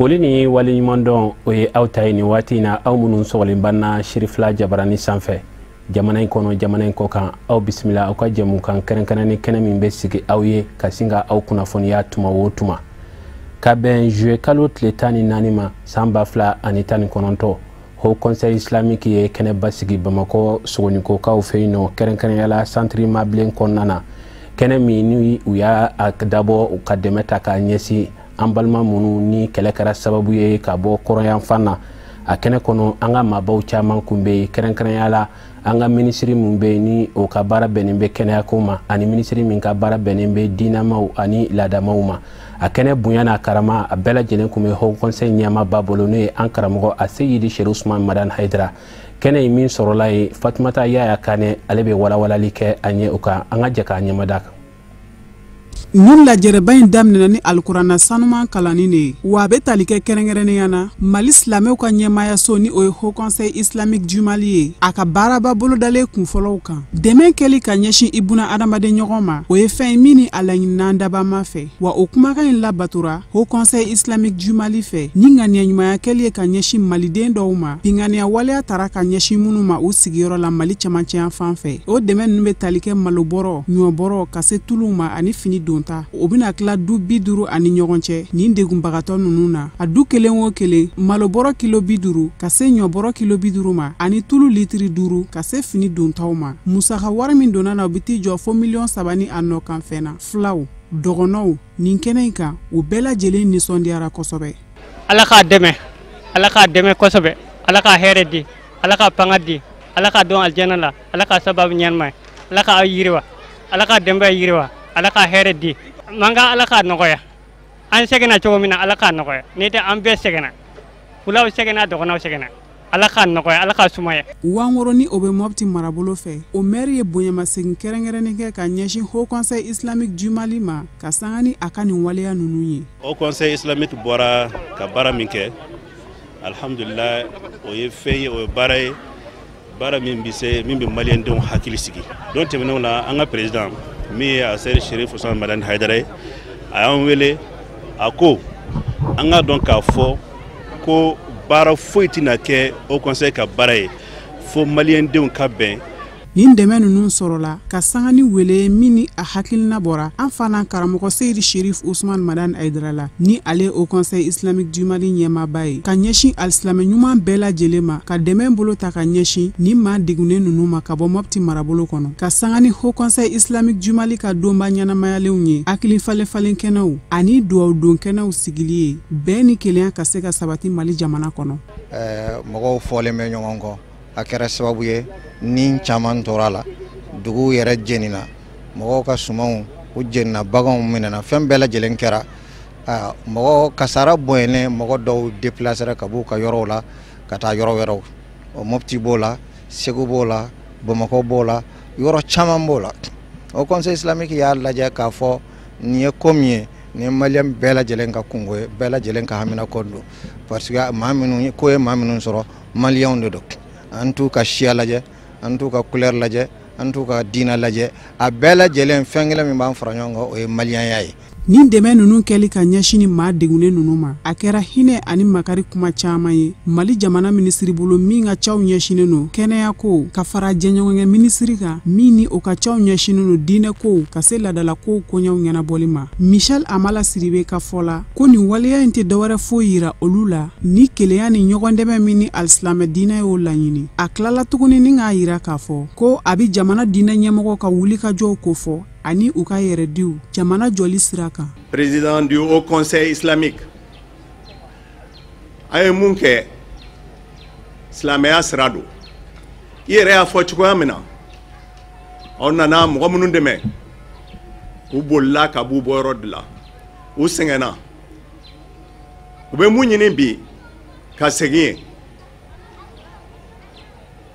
Foli ni waleɲumandɔn, o ye aw ta ye nin waati in na, aw minnu sɔgɔlen banna Sirifila Jabarani sanfɛ, jamana in kɔnɔ, jamana in kɔ kan. Aw bisimila aw ka jɛmukan kɛrɛnkɛrɛn ni kɛnɛ min bɛ sigi aw ye ka sin ka aw kunnafoniya tuma o tuma. Ka bɛn juillet kalo tile 14 ma, san 2019, Haut Conseil islamique ye kɛnɛba sigi Bamakɔ Sogonikokaw fɛ yen nɔ, kɛrɛnkɛrɛnyala centre Mabilen kɔnɔna na. Kɛnɛ min ni u y'a dabɔ ka dɛmɛ ta k'a ɲɛsin an balima minnu ni kɛlɛ kɛra sababu ye ka bɔ kɔrɔnyanfan na. A kɛnɛ kɔnɔ, an ka maabaw caman kun bɛ yen, kɛrɛnkɛrɛnya la an ka minisiri min bɛ yen ni o ka baara bɛnnen bɛ kɛnɛyako ma, ani minisiri min ka baara bɛnnen bɛ diinɛmaw ani laadamaw ma. A kɛnɛ bonya n'a karama, a bɛɛ lajɛlen kun bɛ Haut Conseil ɲɛmaaba bolo, n'o ye an karamɔgɔ a Seyidi Seri Usman Madani Hayidara. Kɛnɛ in min sɔrɔla yen, Fatumata Yaya Kanɛ, ale bɛ walawalali kɛ an ye o kan. An ka jɛ k'a ɲɛmada kan. Nin lajɛrɛba in daminɛna ni alikuranna sanuman kalanni de ye, wa a bɛ tali kɛ kɛrɛnkɛrɛnnenya na Mali silamɛw ka ɲɛmaayaso, ni o ye Haut Conseil islamique du Mali ye, a ka baaraba bolodalen kunfɔlɔw kan. Dɛmɛ kɛli ka ɲɛsin i buna adamaden ɲɔgɔn ma, o ye fɛn ye min ni a laɲinina dabama fɛ, wa o kumakan in labatora Haut Conseil islamique du Mali fɛ ni ŋaniya ɲumanya kɛli ye ka ɲɛsin maliden dɔw ma, binganiya waleya tara ka ɲɛsin minnu ma u sigiyɔrɔ la Mali cɛmancɛyan fan fɛ. O dɛmɛ ninnu bɛ tali kɛ malobɔrɔ, ɲɔbɔrɔ, ka se tuluw ma ani fini don ta. O bɛna tila du 50 ani ɲɔgɔn cɛ nin degunbagatɔ ninnu na. A du kelen o kelen, malobɔrɔ kilo 50 ka se ɲɔbɔrɔ kilo 50 ma, ani tulu litiri 5, ka se fini dontaw ma. Musaka wari min donna na, o bɛ t'i jɔ fo miliyɔn 3 ni a nɔ kan fɛn na. Filaw dɔgɔnɔw nin kɛnɛ in kan, u bɛɛ lajɛlen nisɔndiyara kosɛbɛ. Ala k'a dɛmɛ, Ala k'a dɛmɛ kosɛbɛ. Ala k'a hɛrɛ di, Ala k'a fanga di, Ala k'a dɔn alijana la, Ala k'a sababu ɲɛnama ye, Ala k'a yiriwa, Ala k'a denbaya yiriwa, Ala ka hɛrɛ di mankan, Ala k'a nɔgɔya. An sɛgɛnna cogo min na, Ala k'a nɔgɔya. N'o tɛ, an bɛɛ sɛgɛnna, fulaw sɛgɛnna, dɔgɔnɔw sɛgɛnna. Ala k'a nɔgɔya, Ala k'a sumaya. Wangoro, ni o bɛ Mɔpti marabolo fɛ, o mɛri ye bonyamasegin kɛrɛnkɛrɛnnen kɛ ka ɲɛsin Haut Conseil islamique du Mali ma, ka sanga ni a ka nin waleya ninnu ye. Haut Conseil islamique bɔra ka baara min kɛ, alhamdulillah, o ye fɛn ye, o ye baara ye, baara min bɛ se min bɛ maliyɛndenw hakili sigi. Don tɛmɛnenw na, an ka président min ye a Seyidi Sherif Usman Madani Hayidara ye, a y'an wele, a ko an k'a dɔn k'a fɔ ko baara foyi tɛna kɛ Haut Conseil ka baara ye fo maliyɛndenw ka bɛn. Nin dɛmɛ ninnu sɔrɔla ka sanga ni wele min ni a hakilina bɔra an fana karamɔgɔ Seyidi Sherif Usman Madani Hayidara la, ni ale Haut Conseil islamique du Mali ɲɛmaaba ye, ka ɲɛsin alisilamɛ ɲuman bɛɛ lajɛlen ma ka dɛmɛ bolo ta ka ɲɛsin nin maa degunnen ninnu ma ka bɔ Mɔpti marabolo kɔnɔ, ka sanga ni Haut Conseil islamique du Mali ka donba ɲɛnamayalenw ye, hakili falen falen kɛnɛw ani duwawu don kɛnɛw sigili ye, bɛn ni kelenya ka se ka sabati Mali jamana kɔnɔ. Mɔgɔw fɔlen bɛ ɲɔgɔn kɔ, a kɛra sababu ye ni caman tora la, duguw yɛrɛ jenina, mɔgɔw ka sumanw u jenina, baganw minɛna, fɛn bɛɛ lajɛlen kɛra. Mɔgɔ kasara bonyalen, mɔgɔ dɔw déplacera ka b'u ka yɔrɔw la ka taa yɔrɔ wɛrɛw. O Mopti b'o la, Segu b'o la, Bamakɔ b'o la, yɔrɔ caman b'o la. O Conseil islamique y'a lajɛ k'a fɔ nin ye ko min ye, nin ye maliyɛn bɛɛ lajɛlen ka kungo ye, bɛɛ lajɛlen ka haminako don, parce que maa minnu ko ye maa minnu sɔrɔ, maliyɛnw de don. An t'u ka siya lajɛ, an t'u ka couleur lajɛ, an t'u ka diinɛ lajɛ, a bɛɛ lajɛlen fɛn kelen min b'an fara ɲɔgɔn kan, o ye maliyɛnya ye. Nin dɛmɛ ninnu kɛli ka ɲɛsin ni maa degunnen ninnu ma, a kɛra hinɛ ani makari kuma caman ye Mali jamana minisiri bolo min ka caw ɲɛsinnen don kɛnɛyako, ka fara jɛɲɔgɔnkɛ minisiri kan min ni o ka caw ɲɛsinnen don diinɛkow ka se ladalakow koɲɛw ɲɛnabɔli ma, Michel Amala Sidibe ka fɔ la, ko nin waleya in tɛ dɔwɛrɛ foyi yira olu la ni kelenya ni ɲɔgɔn dɛmɛ min ni alisilamɛ diinɛ y'o laɲini. A tilala tuguni ni k'a yira k'a fɔ ko a bɛ jamana diinɛ ɲɛmɔgɔw ka wulikajɔw kofɔ ani u ka yɛrɛdiw jamana jɔli sira kan. Président du Haut Conseil islamique, a ye mun kɛ, silamɛya sira don. I yɛrɛ y'a fɔ cogoya min na, aw nana mɔgɔ minnu dɛmɛ, u bolila ka b'u bɔyɔrɔ de la, u sɛgɛnna, u bɛ mun ɲini bi? Ka segin yen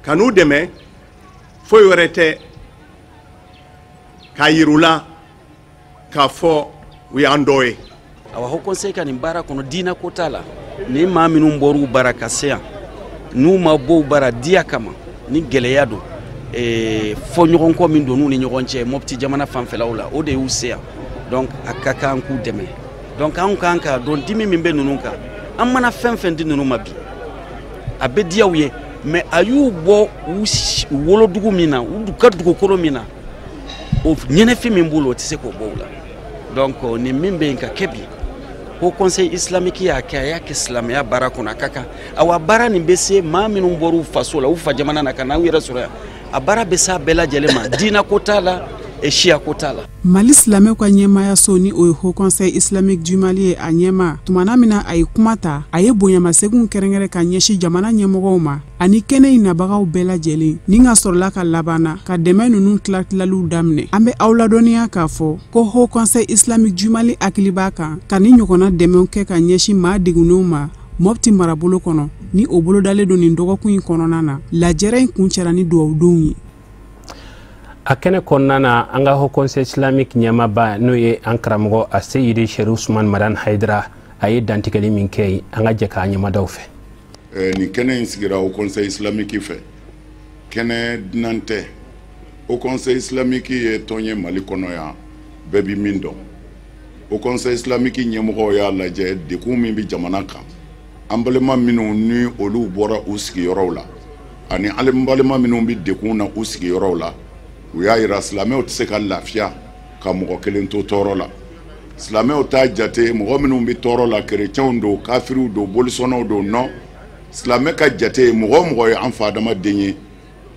ka n'u dɛmɛ. Foyi wɛrɛ tɛ k'a yir'u la k'a fɔ u y'an dɔ ye. Awa, Haut Conseil ka nin baara kɔnɔ, diinɛ ko t'a la. Ni maa minnu bɔr'u bara ka se yan, n'u ma bɔ u bara diya kama, ni gɛlɛya don, fɔ ɲɔgɔn kɔ min don n'u ni ɲɔgɔn cɛ Mɔpti jamana fanfɛlaw la, o de y'u se yan. Donc a ka kan k'u dɛmɛ. Donc anw kan k'a dɔn dimi min bɛ ninnu kan. An mana fɛn fɛn di ninnu ma bi, a bɛ diya u ye, mais a y'u bɔ u wolodugu min na, u ka dugukolo min na, o ɲɛnɛfin min b'u la, o tɛ se k'o bɔ u la. Donc nin min bɛ yen ka kɛ bi, Haut Conseil islamique y'a kɛ, a y'a kɛ silamɛya baara kɔnɔ, a ka kan. Awa, baara nin bɛ se maa minnu bɔra u faso la, u fa jamana na, ka n'aw yɛrɛ sɔrɔ yan, a baara bɛ s'a bɛɛ lajɛlen ma, diinɛ ko t'a la, siya ko t'a la. Mali silamɛw ka ɲɛmaayaso, ni o ye Haut Conseil islamique du Mali ye, a ɲɛma tumana min na a ye kuma ta, a ye bonyamaseginw kɛrɛnkɛrɛn ka ɲɛsin jamana ɲɛmɔgɔw ma ani kɛnɛ in nabagaw bɛɛ lajɛlen, ni ka sɔrɔla ka labanna ka dɛmɛ ninnu tilatilaliw daminɛ. An bɛ aw ladɔnniya k'a fɔ ko Haut Conseil islamique du Mali hakili b'a kan ka ni ɲɔgɔnna dɛmɛw kɛ ka ɲɛsin maa degunnenw ma Mɔpti marabolo kɔnɔ, ni o bolodalen don nin dɔgɔkun in kɔnɔna na. Lajɛrɛ in kuncɛra ni dugawudenw ye. A kɛnɛ kɔnɔna na, an ka Haut Conseil islamique ɲɛmaaba, n'o ye an karamɔgɔ a Seyidi Sherif Usman Madan Hayidara, a ye dantigɛli min kɛ yen, an ka jɛ k'a ɲɛmadaw fɛ. Nin kɛnɛ in sigira Haut Conseil islamique fɛ, kɛnɛ dunan tɛ. Haut Conseil islamique ye tɔn ye Mali kɔnɔ yan, bɛɛ bi min dɔn. Haut Conseil islamique ɲɛmɔgɔw y'a lajɛ degun min bɛ jamana kan, an balima minnu ni olu bɔra u sigiyɔrɔw la, ani an balima minnu bɛ degun na u sigiyɔrɔw la, u y'a yira silamɛw tɛ se ka lafiya ka mɔgɔ kelen to tɔɔrɔ la. Silamɛw t'a jate mɔgɔ minnu bɛ tɔɔrɔ la, kerecɛnw don, kafiriw don, bolisɔnnaw don. Non, silamɛ ka jate ye mɔgɔ o mɔgɔ ye an fa adamaden ye,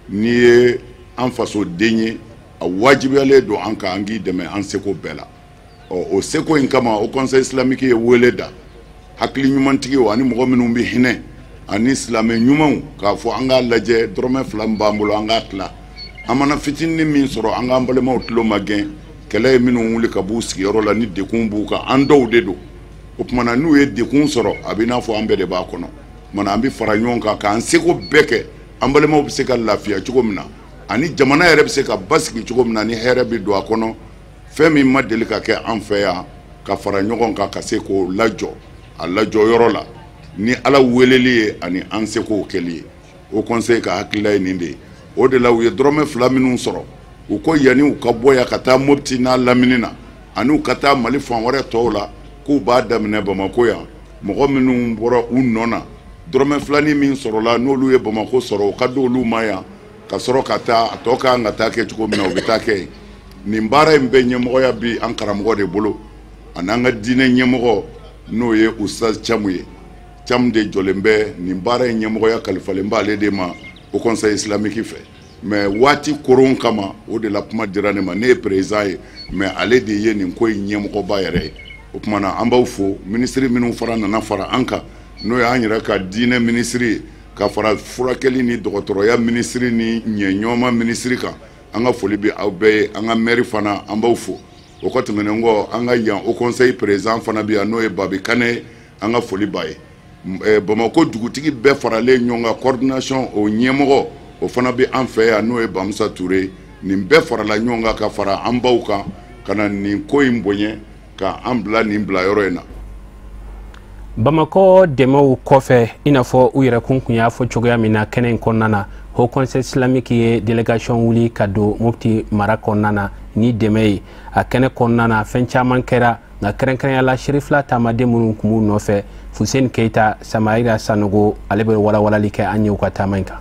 n'i ye an faso den ye, a wajibiyalen don an kan an k'i dɛmɛ an seko bɛɛ la. Ɔ, o seko in kama, Haut Conseil islamique ye wele da hakili ɲumantigiw ani mɔgɔ minnu bɛ hinɛ ani silamɛ ɲumanw, k'a fɔ an k'a lajɛ, dɔrɔmɛ 2 min b'an bolo, an k'a tila. An mana fitinin min sɔrɔ, an k'an balimaw tulo ma gɛn. Kɛlɛ ye minnu wuli ka b'u sigiyɔrɔ la, ni degun b'u kan, an dɔw de don. O tuma na, n'u ye degun sɔrɔ, a bɛ n'a fɔ an bɛɛ de b'a kɔnɔ. O tuma na, an bɛ fara ɲɔgɔn kan k'an seko bɛɛ kɛ, an balimaw bɛ se ka lafiya cogo min na, ani jamana yɛrɛ bɛ se ka basigi cogo min na, ni hɛrɛ bɛ don a kɔnɔ. Fɛn min ma deli ka kɛ an fɛ yan, ka fara ɲɔgɔn kan ka se k'o lajɔ a lajɔ yɔrɔ la ni Ala weleli ye ani an sekow kɛli ye, Haut Conseil ka hakilila ye nin de ye. O de la, u ye dɔrɔmɛ 2 minnu sɔrɔ, u ko yanni u ka bɔ yan ka taa Mopti n'a lamini na, ani u ka taa Mali fan wɛrɛ tɔw la, k'u b'a daminɛ Bamako yan. Mɔgɔ minnu bɔra u nɔ na, dɔrɔmɛ filanin min sɔrɔla, n'olu ye Bamako sɔrɔ, o ka di olu ma yan, ka sɔrɔ ka taa a tɔ kan ka taa kɛ cogo min na, u bɛ taa kɛ yen. Nin baara in bɛɛ ɲɛmɔgɔya bi an karamɔgɔ de bolo, ani an ka diinɛ ɲɛmɔgɔ, n'o ye Ustaz Camu ye. Camu de jɔlen bɛ nin baara in ɲɛmɔgɔya, kalifalen b'ale de ma Haut Conseil islamique fɛ. Mais waati koron kama, o de la kuma dira ne ma, ne ye président ye, mais ale de ye nin ko in ɲɛmɔgɔba yɛrɛ ye. O tuma na, an b'aw fo. Minisiri minnu fara nana fara an kan, n'o ye an yɛrɛ ka diinɛ minisiri ye, ka fara furakɛli ni dɔgɔtɔrɔya minisiri ni ɲɛɲɔgɔnma minisiri kan, an ka foli bɛ aw bɛɛ ye. An ka maire fana, an b'aw fo. O kɔ tɛmɛnen kɔ, an ka yan Haut Conseil président fana bɛ yan, n'o ye Babi Kane ye, an ka foli b'a ye. Bamakɔ dugutigi bɛɛ faralen ɲɔgɔn kan, coordination o ɲɛmɔgɔ, o fana bɛ an fɛ yan, n'o ye Bamusa Ture. Nin bɛɛ farala ɲɔgɔn kan ka fara an baw kan ka na nin ko in bonya ka an bila nin bila yɔrɔ in na. Bamakɔ dɛmɛw kɔfɛ, i n'a fɔ u yɛrɛ kun y'a fɔ cogoya min na kɛnɛ in kɔnɔna na, Haut Conseil islamique ye délégation wuli ka don Mopti mara kɔnɔna na ni dɛmɛ ye. A kɛnɛ kɔnɔna na, fɛn caman kɛra, nka kɛrɛnkɛrɛnya la, Sherifila taamaden minnu tun b'u nɔfɛ, Fuseni Keyita Samayira Sanogo, ale bɛ walawalali kɛ an ye u ka taama in kan.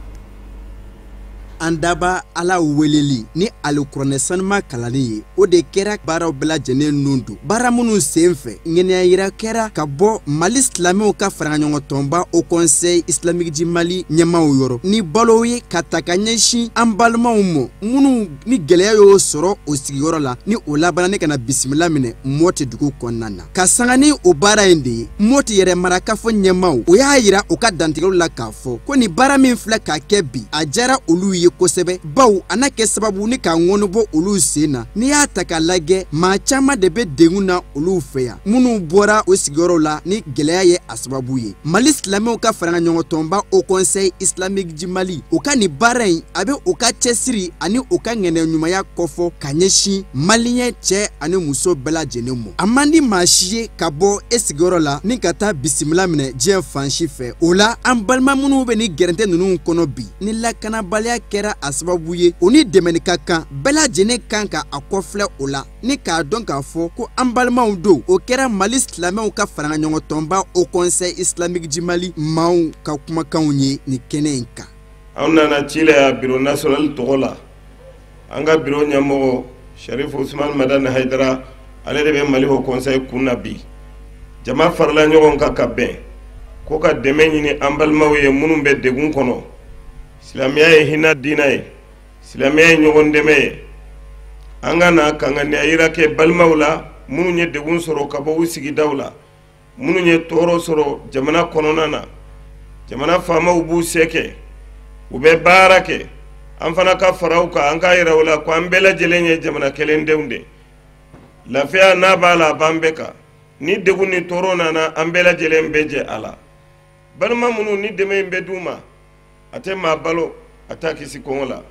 An daba Ala weleli ni alikuranɛ sanuma kalanni ye, o de kɛra baaraw bɛɛ lajɛlen nun don. Baara minnu sen fɛ, ŋaniya yira kɛra ka bɔ Mali silamɛw ka faraɲɔgɔntɔnba Haut Conseil islamique du Mali ɲɛmaw yɔrɔ ni balo ye, ka ta ka ɲɛsin an balimaw ma minnu ni gɛlɛya y'o sɔrɔ o sigiyɔrɔ la, ni o labanna ne ka na bisimila minɛ Mɔti dugu kɔnɔna na. Ka sanga ni o baara in de ye, Mɔti yɛrɛ marakafo ɲɛmaw, o y'a yira u ka dantigɛliw la k'a fɔ ko nin baara min filɛ ka kɛ bi, a diyara olu ye kosɛbɛ, baw a n'a kɛ sababu ni ka ŋɔni bɔ olu sen na. N'i y'a ta k'a lajɛ, maa caman de bɛ degun na olu fɛ yan, minnu bɔra o sigiyɔrɔw la ni gɛlɛya ye a sababu ye. Mali silamɛw ka faraɲɔgɔntɔnba Haut Conseil islamique du Mali, o ka nin baara in, a bɛ u ka cɛsiri ani u ka ŋaniya ɲumanya kɔfɔ ka ɲɛsin maliyɛn cɛ ani muso bɛɛ lajɛlen ma. A man di maa si ye ka bɔ e sigiyɔrɔ la ni ka taa bisimila minɛ diɲɛ fan si fɛ. O la, an balima minnu bɛ nin gɛrɛntɛ ninnu kɔnɔ bi, ni lakanabaliya kɛra kɛra a sababu ye o ni dɛmɛni ka kan bɛɛ lajɛlen kan ka a kɔfilɛ o la ni k'a dɔn k'a fɔ ko an balimaw don. O kɛra Mali silamɛw ka faraɲɔgɔntɔnba Haut Conseil islamique du Mali maaw ka kumakanw ye nin kɛnɛ in kan. Anw nana ci la yan bureau national tɔgɔ la. An ka bureau ɲɛmɔgɔ Sharif Usman Madani Hayidara, ale de bɛ Mali Haut Conseil kun na bi. Jama farala ɲɔgɔn kan ka bɛn ko ka dɛmɛ ɲini an balimaw ye minnu bɛ degun kɔnɔ. Silamɛya ye hinɛ diinɛ ye, silamɛya ye ɲɔgɔn dɛmɛ ye. An ka na ka ŋaniya yira kɛ balimaw la minnu ye degun sɔrɔ ka bɔ u sigidaw la, minnu ye tɔɔrɔ sɔrɔ jamana kɔnɔna na. Jamana faamaw b'u se kɛ, u bɛ baara kɛ, an fana ka fara u kan, an k'a yira u la ko an bɛɛ lajɛlen ye jamana kelendenw de. Lafiya n'a b'a la, a b'an bɛɛ kan. Ni degun ni tɔɔrɔ nana, an bɛɛ lajɛlen bɛ jɛ a la. Balima minnu ni dɛmɛ in bɛ d'u ma, a tɛ maa balo, a t'a kisi kɔngɔ la.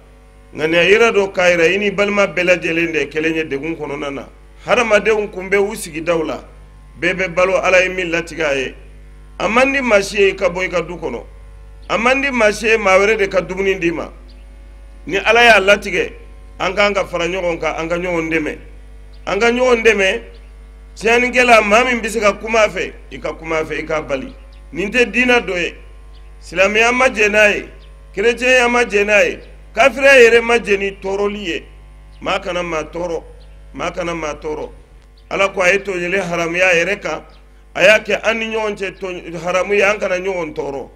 Ŋaniya yira dɔ k'a yira i ni balima bɛɛ lajɛlen de kelen ye degun kɔnɔna na. Hadamadenw kun bɛ u sigidaw la, bɛɛ bɛ balo Ala ye min latigɛ a ye. A man di maa si ye i ka bɔ i ka du kɔnɔ, a man di maa si ye maa wɛrɛ de ka dumuni d'i ma. Ni Ala y'a latigɛ, an k'an ka fara ɲɔgɔn kan, an ka ɲɔgɔn dɛmɛ, an ka ɲɔgɔn dɛmɛ. Tiɲɛnikɛla, maa min bɛ se ka kuma a fɛ, i ka kuma a fɛ, i k'a bali. Nin tɛ diinɛ dɔ ye, silamɛya ma jɛn n'a ye, kerecɛnya ma jɛn n'a ye, kafiriya yɛrɛ ma jɛn ni tɔɔrɔli ye. Maa kana maa tɔɔrɔ, maa kana maa tɔɔrɔ. Ala ko a ye tɔɲɔli haramuya a yɛrɛ kan, a y'a kɛ an ni ɲɔgɔn cɛ haramu ye, an kana ɲɔgɔn tɔɔrɔ.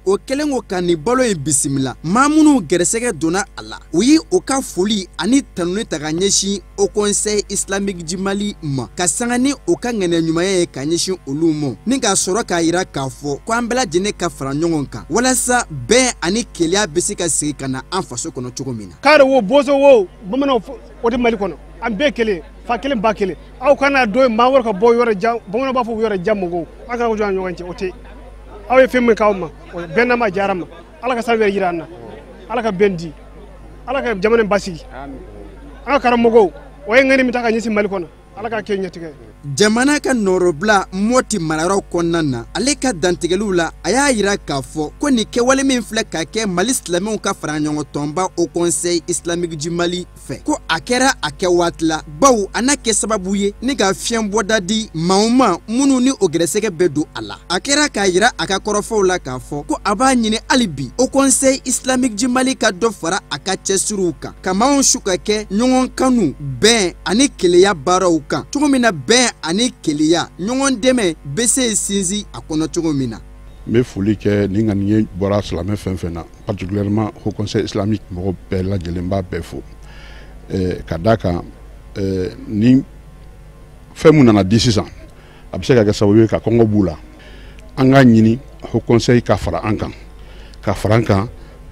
O kɛlen ko ka nin balo in bisimila, maa minnu gɛrɛsɛgɛ donna a la, u ye o ka foli ani tanuni ta ka ɲɛsin Haut Conseil islamique du Mali ma, ka sanga ni o ka ŋaniya ɲumanya ye ka ɲɛsin olu ma, ni k'a sɔrɔ k'a yira k'a fɔ ko an bɛɛ lajɛlen ka fara ɲɔgɔn kan walasa bɛn ani kelenya bɛ se ka segin ka na an faso kɔnɔ cogo min na. Kari wo, bozo wo, bamananw, o tɛ Mali kɔnɔ, an bɛɛ kelen, fa kelen ba kelen. Aw kana don maa wɛrɛ ka bɔ yɔrɔ jan, bamananw b'a fɔ yɔrɔ jan mɔgɔw, an kana jɔ an ɲɔgɔn cɛ, o tɛ. Aw ye fɛn min k'aw ma, o bɛn n'a ma diyara ma. Ala ka san wɛrɛ yira an na, Ala ka bɛn di, Ala ka jamana in basigi. An ka karamɔgɔw, o ye ŋani min ta ka ɲɛsin Mali kɔnɔ, Ala k'a kɛ ɲɛtigɛ. Jamana ka nɔrɔbila Mɔti marayɔrɔ kɔnɔna na, ale ka dantigɛliw la, a y'a yira k'a fɔ ko nin kɛwale min filɛ ka kɛ Mali silamɛw ka faraɲɔgɔntɔnba Haut Conseil islamique du Mali fɛ, ko a kɛra a kɛ waati la, bawo a n'a kɛ sababu ye ni ka fiɲɛ bɔda di maaw ma minnu ni o gɛrɛsɛgɛ bɛ don a la. A kɛra k'a yira a ka kɔrɔfɔw la k'a fɔ ko a b'a ɲini hali bi Haut Conseil islamique du Mali ka dɔ fara a ka cɛsiriw kan, ka maaw su ka kɛ ɲɔgɔn kanu, bɛn ani kelenya baaraw kan cogo min na, bɛn ani kelenya, ɲɔgɔn dɛmɛ bɛ se sinsin a kɔnɔ cogo min na. N bɛ foli kɛ ni ŋaniye bɔra silamɛ fɛn fɛn na, particulièrement Haut Conseil islamique mɔgɔ bɛɛ lajɛlen b'a bɛɛ fo. Ka d'a kan, ni fɛn mun nana di sisan, a bɛ se ka kɛ sababu ye ka kɔngɔ b'u la. An k'a ɲini Haut Conseil ka fara an kan, ka fara an kan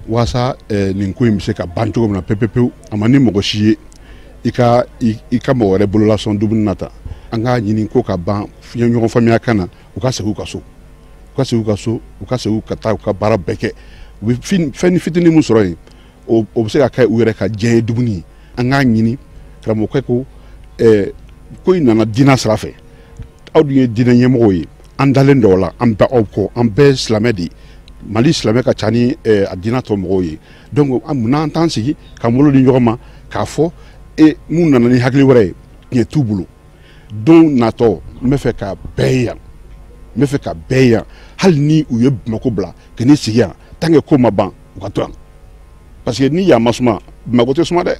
walasa nin ko in bɛ se ka ban cogo min na pewu pewu. A ma ni mɔgɔ si ye i ka mɔgɔ wɛrɛ bololasɔn dumuni na ta. An k'a ɲini ko ka ban ɲɔgɔn faamuya kan na, u ka segin u ka so, u ka segin u ka so, u ka segin ka taa u ka baara bɛɛ kɛ. U bɛ fɛn fitinin min sɔrɔ yen, o bɛ se ka kɛ u yɛrɛ ka diɲɛ ye dumuni ye. An k'a ɲini karamɔgɔkɛ ko ko in nana diinɛ sira fɛ, aw dun ye diinɛ ɲɛmɔgɔw ye, an dalen dɔw la, an bɛ aw kɔ, an bɛɛ silamɛ de ye. Mali silamɛ ka ca ni a diinɛ tɔ mɔgɔw ye. Donc munna an t'an sigi k'an bolo di ɲɔgɔn ma k'a fɔ mun nana ni hakili wɛrɛ ye, tiɲɛ t'u bolo. Don natɔ n bɛ fɛ ka bɛɛ ye yan, n bɛ fɛ ka bɛɛ ye yan, hali ni u ye Bamakɔ bila ka n'i sigi yan, tant que ko ma ban, u ka to yan, parce que ni yan ma suma, Bamakɔ tɛ suma dɛ.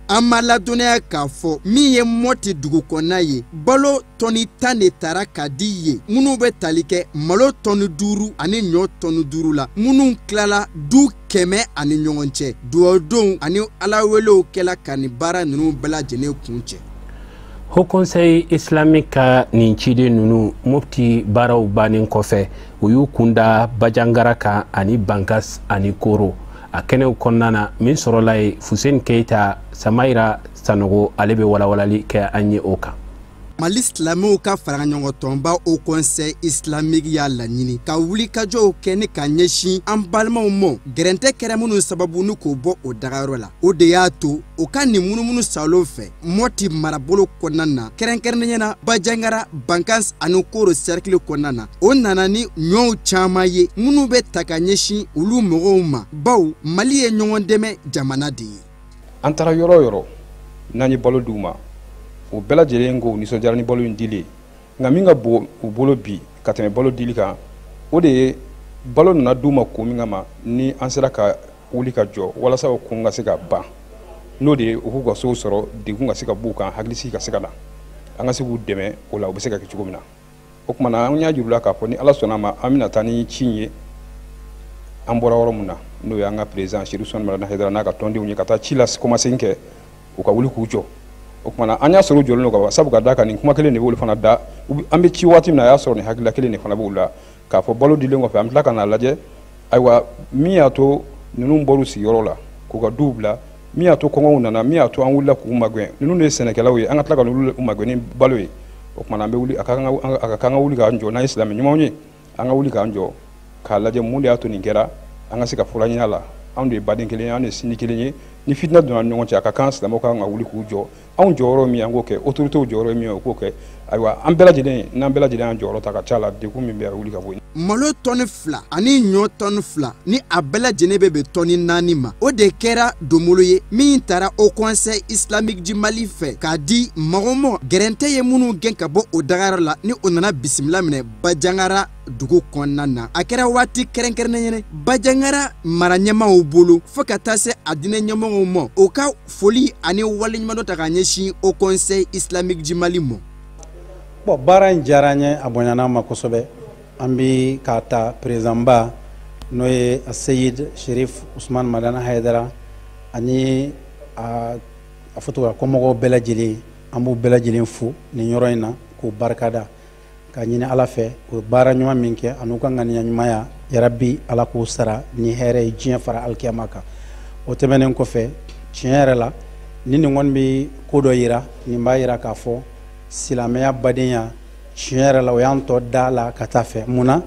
An ma ladɔnniya k'a fɔ min ye Mɔti dugu kɔnɔna ye, balo tɔni 10 de tara ka di yen, minnu bɛ tali kɛ malo tɔni 5 ani ɲɔ tɔni 5 la, minnu tilala du 100 ani ɲɔgɔn cɛ. Dugawudenw ani alawelew kɛla ka nin baara ninnu bɛɛ lajɛlen kun cɛ. Haut Conseil islamique ka nin ciden ninnu, Mopti baaraw bannen kɔfɛ, u y'u kunda Bajangara kan ani Bankas ani Koro. A kɛnɛw kɔnɔna na, min sɔrɔla ye Fuseni Keyita, Samayira Sanogo, ale bɛ walawalali kɛ an ye o kan. Mali silamɛw ka faraɲɔgɔntɔnba Haut Conseil islamique y'a laɲini ka wulikajɔw kɛ ni ka ɲɛsin an balimaw ma gɛrɛntɛ kɛra minnu sababu ni k'o bɔ o dagayɔrɔ la. O de y'a to o ka nin munumunu salo fɛ Mɔti marabolo kɔnɔna na, kɛrɛnkɛrɛnnenya na Bajangara, Bankas ani Koro cercle kɔnɔna na. O nana ni ɲɔw caman ye minnu bɛ ta ka ɲɛsin olu mɔgɔw ma, bawo Mali ye ɲɔgɔn dɛmɛ jamana de ye. An taara yɔrɔ o yɔrɔ n'an ye balo d'u ma, o bɛɛ lajɛlen ko nisɔndiyara ni balo in dili. Nka min ka bon u bolo bi ka tɛmɛ balo dili kan, o de ye balo nana d'u ma kun min kama, ni an sera ka wuli ka jɔ walasa o kun ka se ka ban, n'o de ye u k'u ka sow sɔrɔ, degun ka se ka b'u kan, hakilisigi ka se ka na, an ka se k'u dɛmɛ o la, o bɛ se ka kɛ cogo min na. O tuma na an y'a jira u la k'a fɔ ni Ala sɔnna a ma, an bɛna taa ni ci in ye an bɔra yɔrɔ min na, n'o y'an ka président Chérif Ousmane Madani Haïdara n'a ka tɔndenw ye, ka taa ci la kɔmasegin kɛ, u ka wuli k'u jɔ. O tuma na an y'a sɔrɔ u jɔlen don ka ban, sabu ka d'a kan nin kuma kelen de b'olu fana da. An bɛ ci waati min na, a y'a sɔrɔ nin hakilila kelen de fana b'u la, k'a fɔ balo dilen kɔfɛ an bɛ tila ka n'a lajɛ, ayiwa min y'a to ninnu bɔr'u sigiyɔrɔ la k'u ka duw bila, min y'a to kɔngɔw nana, min y'a to an wulila k'u magɛn, ninnu de ye sɛnɛkɛlaw ye, an ka tila ka n'olu magɛn ni balo ye. O tuma na an bɛ wuli, a ka kan ka wuli k'an jɔ, n'an ye silamɛ ɲumanw ye, an ka wuli k'an jɔ k'a lajɛ mun de y'a to nin kɛra, an ka se ka fura ɲini a la. Anw de ye baden kelen ye, anw de ye sinji kelen ye. Ni fitina donna ɲɔgɔn cɛ, a ka kan silamɛw kan ka wuli k'u jɔ. Anw jɔyɔrɔ min an k'o kɛ, autorités jɔyɔrɔ min o k'o kɛ. Ayiwa an bɛɛ lajɛlen, n'an bɛɛ lajɛlen y'an jɔyɔrɔ ta, ka ca la degun min bɛ a bɛ wuli ka bɔ yen. Malo tɔni 2 ani ɲɔ tɔni 2 ni a bɛɛ lajɛlen bɛ bɛn tɔni 4 ma, o de kɛra donbolo ye min taara Haut Conseil islamique du Mali fɛ k'a di mɔgɔ ma gɛrɛntɛ ye minnu gɛn ka bɔ o dagayɔrɔ la, ni o nana bisimila minɛ Bajangara dugu kɔnɔna na. A kɛra waati kɛrɛnkɛrɛnnen ye Bajangara mara ɲɛmaaw bolo fo ka taa se a diinɛ ɲɛmɔgɔw ma, o ka foli ani waleɲumandɔn ta ka ɲɛsin Haut Conseil islamique du Mali ma. Bon, baara in diyara n ye, a bonyana n ma kosɛbɛ. An bɛ k'a ta président ba n'o ye Seyid Chérif Ousmane Madani Haïdara ani a fɔ cogo la kɔmɔgɔw bɛɛ lajɛlen, an b'u bɛɛ lajɛlen fo nin yɔrɔ in na k'u barikada, ka ɲini Ala fɛ o baara ɲuman min kɛ an'u ka ŋaniya ɲumanya, yarabi Ala k'o sara ni hɛrɛ ye diɲɛ fara alikiyama kan. O tɛmɛnen kɔfɛ, tiɲɛ yɛrɛ la ni nin kɔni bɛ ko dɔ yira, nin b'a yira k'a fɔ silamɛya badenya tiɲɛ yɛrɛ la o y'an tɔ da la ka taa fɛ. Mun na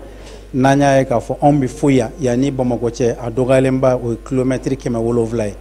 n'an y'a ye k'a fɔ anw bɛ foyi yan, yan ni Bamakɔ cɛ a dɔgɔyalenba o ye kilomɛtiri 700 ye,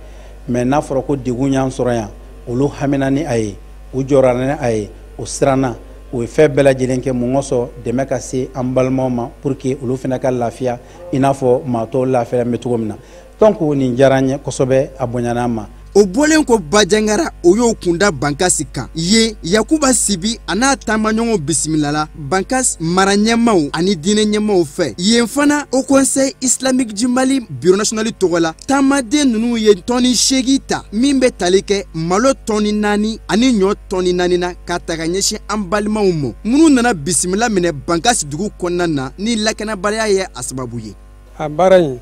mɛ n'a fɔra ko degun y'an sɔrɔ yan, olu hamina ni a ye, u jɔra ni a ye, u siranna, u ye fɛn bɛɛ lajɛlen kɛ mun kosɔn dɛmɛ ka se an balimaw ma pour que olu fana ka lafiya i n'a fɔ maa tɔw lafiya bɛ cogo min na. Donc nin diyara n ye kosɛbɛ, a bonyana an ma. O bɔlen ko Bajangara, o y'o kunda Bankasi kan ye. Yakuba Sibi a n'a taamaɲɔgɔnw bisimilala Bankas mara ɲɛmaaw ani diinɛ ɲɛmaaw fɛ. Yen fana Haut Conseil islamique du Mali bureau national tɔgɔ la, taamaden ninnu ye tɔni 8 ta min bɛ tali kɛ malo tɔni 4 ani ɲɔ tɔni 4 na ka ta ka ɲɛsin an balimaw ma minnu nana bisimila minɛ Bankasi dugu kɔnɔna na ni lakanabaliya ye a sababu ye. A baara in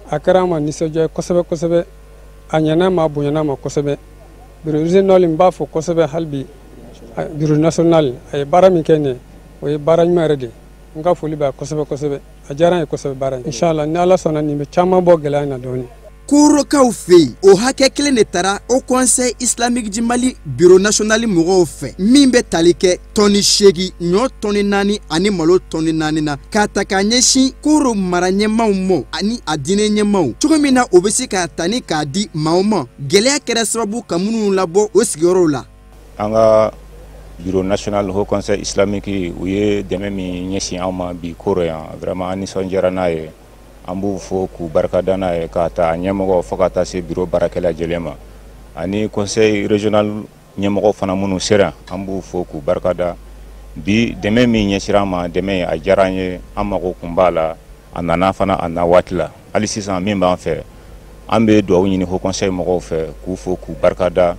a kɛra an ma nisɔndiya ye kosɛbɛ kosɛbɛ. A ɲɛna ma, a bonyana ma kosɛbɛ. Bureau régional n b'a fɔ kosɛbɛ hali bi, bureau national a ye baara min kɛ nin ye, o ye baara ɲuman yɛrɛ de ye. N ka foli b'a kosɛbɛ kosɛbɛ, a diyara n ye kosɛbɛ baara in. Inshallah ni Ala sɔnna nin bɛ caman bɔ gɛlɛya in na dɔɔnin. Korokaw fɛ yen, o hakɛ kelen de taara Haut Conseil islamique du Mali bureau national mɔgɔw fɛ min bɛ tali kɛ tɔni 8, ɲɔ tɔni 4 ani malo tɔni 4 na k'a ta k'a ɲɛsin Koro mara ɲɛmaaw ma ani a diinɛ ɲɛmaaw, cogo min na o bɛ se k'a ta ni k'a di maaw ma gɛlɛya kɛra sababu ka minnu labɔ o sigiyɔrɔw la. An ka bureau national Haut Conseil islamique u ye dɛmɛ min ɲɛsin an ma bi Koro yan, vraiment an nisɔndiyara n'a ye. An b'u fo k'u barikada n'a ye k'a ta ɲɛmɔgɔ fo ka taa se bureau baarakɛla jɛlen ma, ani conseil régional ɲɛmɔgɔ fana minnu sera, an b'u fo k'u barikada. Bi dɛmɛ min ɲɛsira an ma, dɛmɛ a diyara an ye, an mago kun b'a la, a nana fana a na waati la. Hali sisan min b'an fɛ, an bɛ dugawu ɲini Haut Conseil mɔgɔw fɛ k'u fo k'u barikada.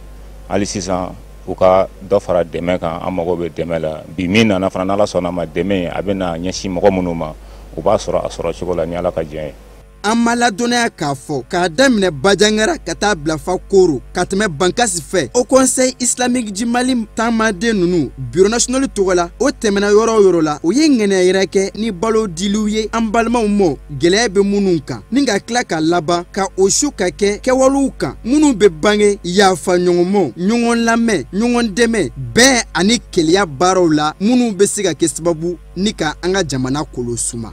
Hali sisan u ka dɔ fara dɛmɛ kan, an mago bɛ dɛmɛ la. Bi min nana fana, n'Ala sɔnna ma, dɛmɛ a bɛ na ɲɛsin mɔgɔ minnu ma, u b'a sɔrɔ a sɔrɔ cogo la ni Ala ka diɲɛ ye. An ma ladɔnniya k'a fɔ k'a daminɛ Bajangara ka taa bila fa Koro ka tɛmɛ Bankasi fɛ, Haut Conseil islamique du Mali taamaden ninnu, bureau national tɔgɔ la, o tɛmɛna yɔrɔ o yɔrɔ la, o ye ŋɛnɛ yɛrɛ kɛ ni balo diliw ye an balimaw mɔ gɛlɛya bɛ minnu kan, ni ka tila ka laban ka o su ka kɛ kɛwalew kan minnu bɛ bange yafa ɲɔgɔnmɔ, ɲɔgɔn lamɛn, ɲɔgɔn dɛmɛ, bɛn ani kelenya baaraw la, minnu bɛ se ka kɛ sababu ni ka an ka jamana kolo suma.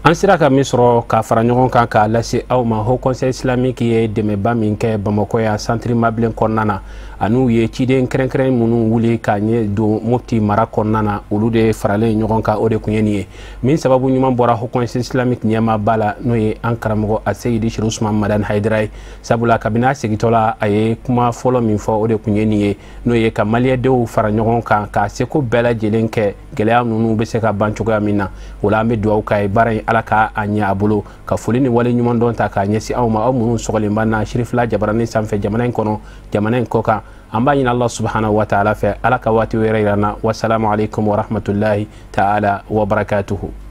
An sera ka min sɔrɔ ka fara ɲɔgɔn kan k'a lase aw ma, Haut Conseil islamique ye dɛmɛba min kɛ Bamakɔ yan centre Mabilen kɔnɔna na, an'u ye ciden kɛrɛnkɛrɛn minnu wuli k'a ɲɛ don Mopti mara kɔnɔna na, olu de faralen ɲɔgɔn kan. O de tun ye nin ye min sababu ɲuman bɔra Haut Conseil islamique ɲɛmaaba la, n'o ye an karamɔgɔ Aseyidi Sherif Usman Madani Hayidara ye. Sabula kabini a segintɔ la, a ye kuma fɔlɔ min fɔ, o de tun ye nin ye, n'o ye ka maliyɛndenw fara ɲɔgɔn kan k'a seko bɛɛ lajɛlen kɛ gɛlɛya ninnu bɛ se ka ban cogoya min na. O la, an bɛ dugawu k'a ye, baara in, Ala ka a ɲɛ a bolo. Ka foli ni wale ɲuman dɔn ta k'a ɲɛsin aw ma, aw minnu sɔgɔlen b'an na Sirifila jabarani sanfɛ, jamana in kɔnɔ, jamana in kɔ kan. An b'a ɲini Allah subhanahu wa ta'ala fɛ, Ala ka waati wɛrɛ yira n na. Wasalamu alaikum warahmatullahi ta'ala wabarakatuhu.